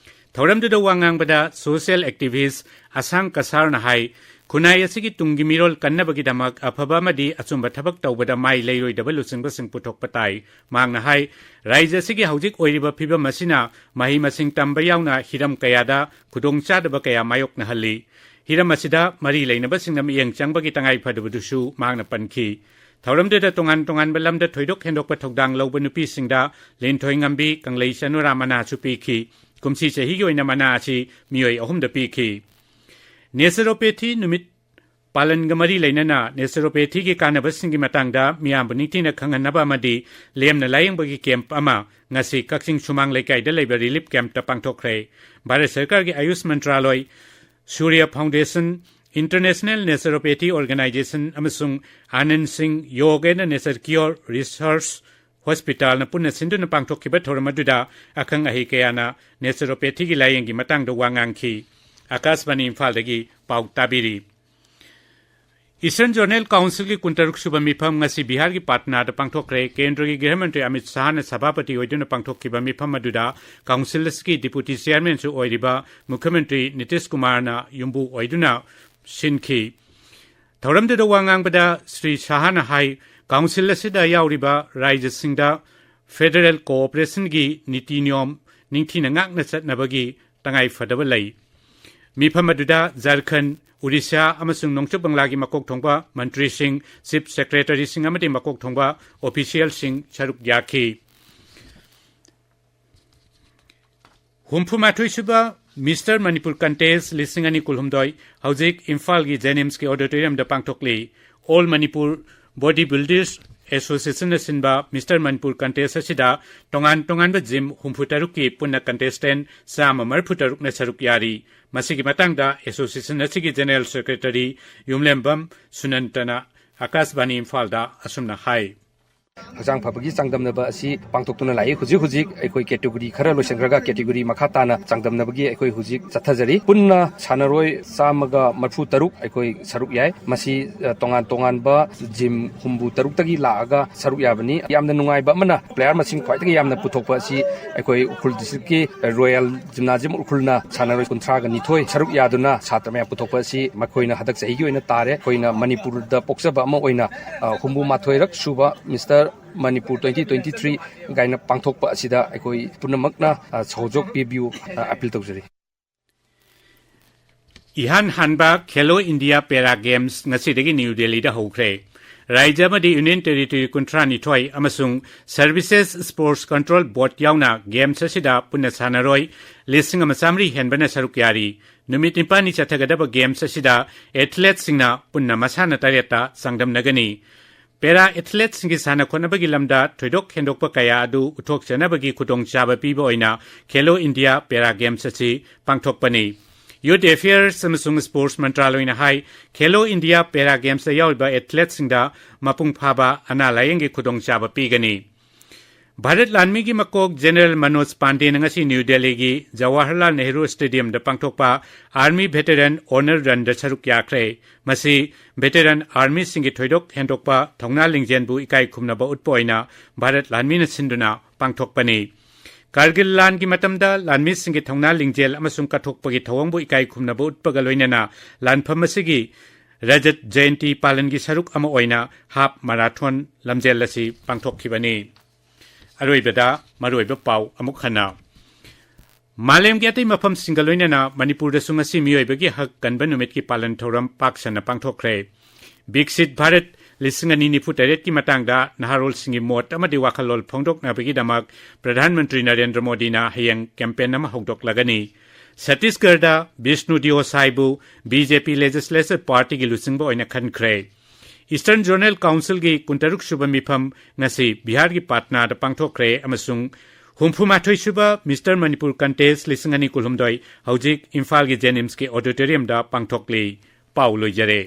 ꯊꯧꯔꯝꯗꯨꯗ ꯋꯥ ꯉꯥꯡꯕꯗ social activist ꯑꯁꯥꯡ ꯀꯁꯥꯔꯅ ꯍꯥꯏ, ꯈꯨꯟꯅꯥꯏ ꯑꯁꯤꯒꯤ ꯇꯨꯡꯒꯤ ꯃꯤꯔꯣꯜ ꯀꯟꯅꯕꯒꯤꯗꯃꯛ ꯑꯐꯕ ꯑꯃꯗꯤ ꯑꯆꯨꯝꯕ ꯊꯕꯛ ꯇꯧꯕꯗ ꯃꯥꯏ ꯂꯩꯔꯣꯏꯗꯕ ꯂꯨꯆꯤꯡꯕꯁꯤꯡ ꯄꯨꯊꯣꯛꯄ ꯇꯥꯏ꯫ ꯃꯍꯥꯛꯅ ꯍꯥꯏ, ꯔꯥꯏꯖ꯭ꯌ ꯑꯁꯤꯒꯤ ꯍꯧꯖꯤꯛ ꯑꯣꯏꯔꯤꯕ ꯐꯤꯕꯝ ꯑꯁꯤꯅ ꯃꯍꯩ ꯃꯁꯤꯡ ꯇꯝꯕ ꯌꯥꯎꯅ ꯍꯤꯔꯝ ꯀꯌꯥꯗ ꯈꯨꯗꯣꯡꯆꯥꯗꯕ ꯀꯌꯥ ꯃꯥꯌꯣꯛꯅꯍꯜꯂꯤ꯫ ꯍꯤꯔꯝ ꯑꯁꯤꯗ ꯃꯔꯤ ꯂꯩꯅꯕꯁꯤꯡꯅ ꯃꯤꯠꯌꯦꯡ ꯆꯪꯕꯒꯤ ꯇꯉꯥꯏ ꯐꯗꯕꯗꯨꯁꯨ ꯃꯍꯥꯛꯅ ꯄꯟꯈꯤ꯫ ꯊꯧꯔꯝꯗꯨꯗ ꯇꯣꯉꯥꯟ ꯇꯣꯉꯥꯟꯕ ꯂꯝꯗ ꯊꯣꯏꯗꯣꯛ ꯍꯦꯟꯗꯣꯛꯄ ꯊꯧꯗꯥꯡ ꯂꯧꯕ ꯅꯨꯄꯤꯁꯤꯡꯗ ꯂꯤꯟꯊꯣꯏꯉꯝꯕꯤ ꯀꯪꯂꯩ ꯆꯅꯨꯔꯥ ꯃꯅꯥꯁꯨ ꯄꯤꯈꯤ꯫ ꯀꯨꯝꯁꯤ ꯆꯍꯤꯒꯤ ꯑꯣꯏꯅ ꯃꯅꯥ ꯑꯁꯤ ꯃꯤꯑꯣꯏ ꯑꯍꯨꯝꯗ ꯄꯤꯈꯤ꯫ Naturopathy ꯅꯨꯃꯤꯠ ꯄꯥꯂꯟꯒ ꯃꯔꯤ ꯂꯩꯅꯅ naturopathyꯒꯤ ꯀꯥꯟꯅꯕꯁꯤꯡꯒꯤ ꯃꯇꯥꯡꯗ ꯃꯤꯌꯥꯝꯕꯨ ꯅꯤꯡꯊꯤꯅ ꯈꯪꯍꯟꯅꯕ ꯑꯃꯗꯤ ꯂꯦꯝꯅ ꯂꯥꯌꯦꯡꯕꯒꯤ camp ꯑꯃ ꯉꯁꯤ ꯀꯛꯆꯤꯡ ꯁꯨꯃꯥꯡ ꯂꯩꯀꯥꯏꯗ ꯂꯩꯕ relief campꯇ ꯄꯥꯡꯊꯣꯛꯈ꯭ꯔꯦ꯫ ꯚꯥꯔꯠ ꯁꯔꯀꯥꯔꯒꯤ ꯑꯥꯌꯨꯁ ꯃꯟꯇ꯭ꯔꯥꯂꯣꯏ, ꯁꯨꯔ꯭ꯌ Foundation, International Naturopathy Organization ꯑꯃꯁꯨꯡ Anand Singh Yoga and Nature Cure Research Hospitalꯅ ꯄꯨꯟꯅ ꯁꯤꯟꯗꯨꯅ ꯄꯥꯡꯊꯣꯛꯈꯤꯕ ꯊꯧꯔꯝ ꯑꯗꯨꯗ ꯑꯈꯪ ꯑꯍꯩ ꯀꯌꯥꯅ naturopathyꯒꯤ ꯂꯥꯌꯦꯡꯒꯤ ꯃꯇꯥꯡꯗ ꯋꯥ ꯉꯥꯡꯈꯤ꯫ ꯑꯀꯥꯁꯕꯥꯅꯤ ꯏꯝꯐꯥꯜꯗꯒꯤ ꯄꯥꯎ ꯇꯥꯕꯤꯔꯤ꯫ Eastern Zonal Councilꯒꯤ ꯀꯨꯟꯇꯔꯨꯛ ꯁꯨꯕ ꯃꯤꯐꯝ ꯉꯁꯤ ꯕꯤꯍꯥꯔꯒꯤ ꯄꯥꯠꯅꯥꯗ ꯄꯥꯡꯊꯣꯛꯈ꯭ꯔꯦ꯫ ꯀꯦꯟꯗ꯭ꯔꯒꯤ ꯒ꯭ꯔꯍ ꯃꯟꯇ꯭ꯔꯤ ꯑꯃꯤꯠ ꯁꯥꯍꯅ ꯁꯚꯥꯄꯇꯤ ꯑꯣꯏꯗꯨꯅ ꯄꯥꯡꯊꯣꯛꯈꯤꯕ ꯃꯤꯐꯝ ꯑꯗꯨꯗ council ꯑꯁꯤꯒꯤ deputy chairmanꯁꯨ ꯑꯣꯏꯔꯤꯕ ꯃꯨꯈ꯭ꯌ ꯃꯟꯇ꯭ꯔꯤ ꯅꯤꯇꯤꯁ ꯀꯨꯃꯥꯔꯅ ꯌꯨꯝꯕꯨ ꯑꯣꯏꯗꯨꯅ ꯁꯤꯟꯈꯤ꯫ ꯊꯧꯔꯝꯗꯨꯗ ꯋꯥ ꯉꯥꯡꯕꯗ ꯁ꯭ꯔꯤ ꯁꯥꯍꯅ ꯍꯥꯏ, council ꯑꯁꯤꯗ ꯌꯥꯎꯔꯤꯕ ꯔꯥꯏꯖ꯭ꯌꯁꯤꯡꯗ federal cooperationꯒꯤ ꯅꯤꯇꯤ ꯅꯤꯌꯣꯝ ꯅꯤꯡꯊꯤꯅ ꯉꯥꯛꯅ ꯆꯠꯅꯕꯒꯤ ꯇꯉꯥꯏ ꯐꯗꯕ ꯂꯩ꯫ ꯃꯤꯐꯝ ꯑꯗꯨꯗ ꯖꯔꯈꯟ, ꯎꯔꯤꯁꯥ ꯑꯃꯁꯨꯡ ꯅꯣꯡꯆꯨꯞ ꯕꯪꯂꯥꯒꯤ ꯃꯀꯣꯛ ꯊꯣꯡꯕ ꯃꯟꯇ꯭ꯔꯤꯁꯤꯡ, chief secretaryꯁꯤꯡ ꯑꯃꯗꯤ ꯃꯀꯣꯛ ꯊꯣꯡꯕ officialꯁꯤꯡ ꯁꯔꯨꯛ ꯌꯥꯈꯤ꯫ ꯍꯨꯝꯐꯨ ꯃꯥꯊꯣꯏ ꯁꯨꯕ Mister Manipur Contest ꯂꯤꯁꯤꯡ ꯑꯅꯤ ꯀꯨꯟꯍꯨꯝꯗꯣꯏ ꯍꯧꯖꯤꯛ ꯏꯝꯐꯥꯜꯒꯤ ꯖꯦꯅꯤꯝꯁꯀꯤ auditoriumꯗ ꯄꯥꯡꯊꯣꯛꯂꯤ꯫ All Manipur Body Builders Associationꯅ ꯁꯤꯟꯕ Mister Manipur Contest ꯑꯁꯤꯗ ꯇꯣꯉꯥꯟ ꯇꯣꯉꯥꯟꯕ gym ꯍꯨꯝꯐꯨ ꯇꯔꯨꯛꯀꯤ ꯄꯨꯟꯅ contestant ꯆꯥꯝꯃ ꯃꯔꯤꯐꯨ ꯇꯔꯨꯛꯅ ꯁꯔꯨꯛ ꯌꯥꯔꯤ꯫ ꯃꯁꯤꯒꯤ ꯃꯇꯥꯡꯗ association ꯑꯁꯤꯒꯤ general secretary ꯌꯨꯝꯂꯦꯝꯕꯝ ꯁꯨꯅꯟꯇꯅ ꯑꯀꯥꯁꯕꯥꯅꯤ ꯏꯝꯐꯥꯜꯗ ꯑꯁꯨꯝꯅ ꯍꯥꯏ꯫ ꯍꯛꯆꯥꯡ ꯐꯕꯒꯤ ꯆꯥꯡꯗꯝꯅꯕ ꯑꯁꯤ ꯄꯥꯡꯊꯣꯛꯇꯨꯅ ꯂꯥꯛꯏ꯫ ꯍꯧꯖꯤꯛ ꯍꯧꯖꯤꯛ ꯑꯩꯈꯣꯏ ꯀꯦꯇꯦꯒꯣꯔꯤ ꯈꯔ ꯂꯣꯏꯁꯤꯟꯈ꯭ꯔꯒ ꯀꯦꯇꯦꯒꯣꯔꯤ ꯃꯈꯥ ꯇꯥꯅ ꯆꯥꯡꯗꯝꯅꯕꯒꯤ ꯑꯩꯈꯣꯏ ꯍꯧꯖꯤꯛ ꯆꯠꯊꯖꯔꯤ꯫ ꯄꯨꯟꯅ ꯁꯥꯟꯅꯔꯣꯏ ꯆꯥꯝꯃꯒ ꯃꯔꯤꯐꯨ ꯇꯔꯨꯛ ꯑꯩꯈꯣꯏ ꯁꯔꯨꯛ ꯌꯥꯏ꯫ ꯃꯁꯤ, ꯑ, ꯇꯣꯉꯥꯟ ꯇꯣꯉꯥꯟꯕ ꯖꯤꯝ ꯍꯨꯝꯐꯨ ꯇꯔꯨꯛꯇꯒꯤ ꯂꯥꯛꯑꯒ ꯁꯔꯨꯛ ꯌꯥꯕꯅꯤ꯫ ꯌꯥꯝꯅ ꯅꯨꯡꯉꯥꯏꯕ ꯑꯃꯅ player ꯃꯁꯤꯡ ꯈ꯭ꯋꯥꯏꯗꯒꯤ ꯌꯥꯝꯅ ꯄꯨꯊꯣꯛꯄ ꯑꯁꯤ ꯑꯩꯈꯣꯏ ꯎꯈ꯭ꯔꯨꯜ districtꯀꯤ Royal Gymnasium ꯎꯈ꯭ꯔꯨꯜꯅ ꯁꯥꯟꯅꯔꯣꯏ ꯀꯨꯟꯊ꯭ꯔꯥꯒ ꯅꯤꯊꯣꯏ ꯁꯔꯨꯛ ꯌꯥꯗꯨꯅ ꯁꯥꯇ꯭ꯔ ꯃꯌꯥꯝ ꯄꯨꯊꯣꯛꯄ ꯑꯁꯤ ꯃꯈꯣꯏꯅ ꯍꯟꯗꯛ ꯆꯍꯤꯒꯤ ꯑꯣꯏꯅ ꯇꯥꯔꯦ꯫ ꯑꯩꯈꯣꯏꯅ ꯃꯅꯤꯄꯨꯔꯗ ꯄꯣꯛꯆꯕ ꯑꯃ ꯑꯣꯏꯅ, ꯑ, ꯍꯨꯝꯐꯨ ꯃꯥꯊꯣꯏꯔꯛ ꯁꯨꯕ Mister Manipur twenty twenty-three ꯒꯥꯏꯅ ꯄꯥꯡꯊꯣꯛꯄ ꯑꯁꯤꯗ ꯑꯩꯈꯣꯏ ꯄꯨꯝꯅꯃꯛꯅ, ꯑ, ꯁꯍꯌꯣꯒ ꯄꯤꯕꯤꯌꯨ, ꯑ, appeal ꯇꯧꯖꯔꯤ꯫ ꯏꯍꯥꯟ ꯍꯥꯟꯕ ꯈꯦꯂꯣ ꯏꯟꯗꯤꯌꯥ ꯄꯦꯔꯥ ꯒꯦꯝꯁ ꯉꯁꯤꯗꯒꯤ ꯅ꯭ꯌꯨ ꯗꯦꯜꯂꯤꯗ ꯍꯧꯈ꯭ꯔꯦ꯫ ꯔꯥꯖ꯭ꯌ ꯑꯃꯗꯤ ꯌꯨꯅꯤꯌꯟ ꯇꯦꯔꯤꯇꯣꯔꯤ ꯀꯨꯟꯊ꯭ꯔꯥꯅꯤꯊꯣꯏ ꯑꯃꯁꯨꯡ Services Sports Control Board ꯌꯥꯎꯅ ꯒꯦꯝꯁ ꯑꯁꯤꯗ ꯄꯨꯟꯅ ꯁꯥꯟꯅꯔꯣꯏ ꯂꯤꯁꯤꯡ ꯑꯃ ꯆꯥꯃꯔꯤ ꯍꯦꯟꯕꯅ ꯁꯔꯨꯛ ꯌꯥꯔꯤ꯫ ꯅꯨꯃꯤꯠ ꯅꯤꯄꯥꯜꯅꯤ ꯆꯠꯊꯒꯗꯕ ꯒꯦꯝꯁ ꯑꯁꯤꯗ ꯑꯦꯊꯂꯦꯠꯁꯤꯡꯅ ꯄꯨꯟꯅ ꯃꯁꯥꯟꯅ ꯇꯔꯦꯠꯇ ꯆꯥꯡꯗꯝꯅꯒꯅꯤ꯫ ꯄꯦꯔꯥ ꯑꯦꯊꯂꯦꯠꯁꯤꯡꯒꯤ ꯁꯥꯟꯅ ꯈꯣꯠꯅꯕꯒꯤ ꯂꯝꯗ ꯊꯣꯏꯗꯣꯛ ꯍꯦꯟꯗꯣꯛꯄ ꯀꯌꯥ ꯑꯗꯨ ꯎꯠꯊꯣꯛꯆꯅꯕꯒꯤ ꯈꯨꯗꯣꯡꯆꯥꯕ ꯄꯤꯕ ꯑꯣꯏꯅ ꯈꯦꯂꯣ ꯏꯟꯗꯤꯌꯥ ꯄꯦꯔꯥ ꯒꯦꯝꯁ ꯑꯁꯤ ꯄꯥꯡꯊꯣꯛꯄꯅꯤ꯫ Youth Affairs ꯑꯃꯁꯨꯡ Sports ꯃꯟꯇ꯭ꯔꯥꯂꯣꯏꯅ ꯍꯥꯏ, ꯈꯦꯂꯣ ꯏꯟꯗꯤꯌꯥ ꯄꯦꯔꯥ ꯒꯦꯝꯁꯇ ꯌꯥꯎꯔꯤꯕ ꯑꯦꯊꯂꯦꯠꯁꯤꯡꯗ ꯃꯄꯨꯡ ꯐꯥꯕ ꯑꯅꯥ ꯂꯥꯌꯦꯡꯒꯤ ꯈꯨꯗꯣꯡꯆꯥꯕ ꯄꯤꯒꯅꯤ꯫ ꯚꯥꯔꯠ ꯂꯥꯟꯃꯤꯒꯤ ꯃꯀꯣꯛ ꯖꯦꯅꯔꯦꯜ ꯃꯅꯣꯖ ꯄꯥꯟꯗꯦꯅ ꯉꯁꯤ ꯅ꯭ꯌꯨ ꯗꯦꯜꯂꯤꯒꯤ ꯖꯋꯥꯍꯔꯂꯥꯜ ꯅꯦꯍꯔꯨ ꯁ꯭ꯇꯦꯗꯤꯌꯝꯗ ꯄꯥꯡꯊꯣꯛꯄ ꯑꯥꯔꯃꯤ ꯚꯦꯇꯔꯟ ꯑꯣꯅꯔ ꯔꯟꯗ ꯁꯔꯨꯛ ꯌꯥꯈ꯭ꯔꯦ꯫ ꯃꯁꯤ ꯚꯦꯇꯔꯟ ꯑꯥꯔꯃꯤꯁꯤꯡꯒꯤ ꯊꯣꯏꯗꯣꯛ ꯍꯦꯟꯗꯣꯛꯄ ꯊꯧꯅꯥ ꯂꯤꯡꯖꯦꯜꯕꯨ ꯏꯀꯥꯏ ꯈꯨꯝꯅꯕ ꯎꯠꯄ ꯑꯣꯏꯅ ꯚꯥꯔꯠ ꯂꯥꯟꯃꯤꯅ ꯁꯤꯟꯗꯨꯅ ꯄꯥꯡꯊꯣꯛꯄꯅꯤ꯫ ꯀꯥꯔꯒꯤꯜ ꯂꯥꯟꯒꯤ ꯃꯇꯝꯗ ꯂꯥꯟꯃꯤꯁꯤꯡꯒꯤ ꯊꯧꯅꯥ ꯂꯤꯡꯖꯦꯜ ꯑꯃꯁꯨꯡ ꯀꯠꯊꯣꯛꯄꯒꯤ ꯊꯧꯑꯣꯡꯕꯨ ꯏꯀꯥꯏ ꯈꯨꯝꯅꯕ ꯎꯠꯄꯒ ꯂꯣꯏꯅꯅ ꯂꯥꯟꯐꯝ ꯑꯁꯤꯒꯤ ꯔꯖꯠ ꯖꯌꯟꯇꯤ ꯄꯥꯂꯟꯒꯤ ꯁꯔꯨꯛ ꯑꯃ ꯑꯣꯏꯅ ꯍꯥꯐ ꯃꯥꯔꯥꯊꯣꯟ ꯂꯝꯖꯦꯜ ꯑꯁꯤ ꯄꯥꯡꯊꯣꯛꯈꯤꯕꯅꯤ꯫ ꯑꯔꯣꯏꯕꯗ ꯃꯔꯨꯑꯣꯏꯕ ꯄꯥꯎ ꯑꯃꯨꯛ ꯍꯟꯅ꯫ ꯃꯥꯂꯦꯝꯒꯤ ꯑꯇꯩ ꯃꯐꯝꯁꯤꯡꯒ ꯂꯣꯏꯅꯅ ꯃꯅꯤꯄꯨꯔꯗꯁꯨ ꯉꯁꯤ ꯃꯤꯑꯣꯏꯕꯒꯤ ꯍꯛ ꯀꯟꯕ ꯅꯨꯃꯤꯠꯀꯤ ꯄꯥꯂꯟ ꯊꯧꯔꯝ ꯄꯥꯛ ꯁꯟꯅ ꯄꯥꯡꯊꯣꯛꯈ꯭ꯔꯦ꯫ ꯕꯤꯛꯁꯤꯠ ꯚꯥꯔꯠ ꯂꯤꯁꯤꯡ ꯑꯅꯤ ꯅꯤꯐꯨ ꯇꯔꯦꯠꯀꯤ ꯃꯇꯥꯡꯗ ꯅꯍꯥꯔꯣꯜꯁꯤꯡꯒꯤ ꯃꯣꯠ ꯑꯃꯗꯤ ꯋꯥꯈꯜꯂꯣꯟ ꯐꯣꯡꯗꯣꯛꯅꯕꯒꯤꯗꯃꯛ ꯄ꯭ꯔꯙꯥꯟ ꯃꯟꯇ꯭ꯔꯤ ꯅꯔꯦꯟꯗ꯭ꯔ ꯃꯣꯗꯤꯅ ꯍꯌꯦꯡ ꯀꯦꯝꯄꯦꯟ ꯑꯃ ꯍꯧꯗꯣꯛꯂꯒꯅꯤ꯫ ꯁꯠꯇꯤꯁꯒꯔꯗ ꯕꯤꯁꯅꯨ ꯗꯤꯑꯣ ꯁꯥꯏꯕꯨ BJP Legislature Partyꯒꯤ ꯂꯨꯆꯤꯡꯕ ꯑꯣꯏꯅ ꯈꯟꯈ꯭ꯔꯦ꯫ Eastern Zonal Councilꯒꯤ ꯀꯨꯟꯇꯔꯨꯛ ꯁꯨꯕ ꯃꯤꯐꯝ ꯉꯁꯤ ꯕꯤꯍꯥꯔꯒꯤ ꯄꯥꯠꯅꯥꯗ ꯄꯥꯡꯊꯣꯛꯈ꯭ꯔꯦ ꯑꯃꯁꯨꯡ ꯍꯨꯝꯐꯨ ꯃꯥꯊꯣꯏ ꯁꯨꯕ Mister Manipur Contest ꯂꯤꯁꯤꯡ ꯑꯅꯤ ꯀꯨꯟꯍꯨꯝꯗꯣꯏ ꯍꯧꯖꯤꯛ ꯏꯝꯐꯥꯜꯒꯤ JNIMSꯀꯤ auditoriumꯗ ꯄꯥꯡꯊꯣꯛꯂꯤ꯫ ꯄꯥꯎ ꯂꯣꯏꯖꯔꯦ꯫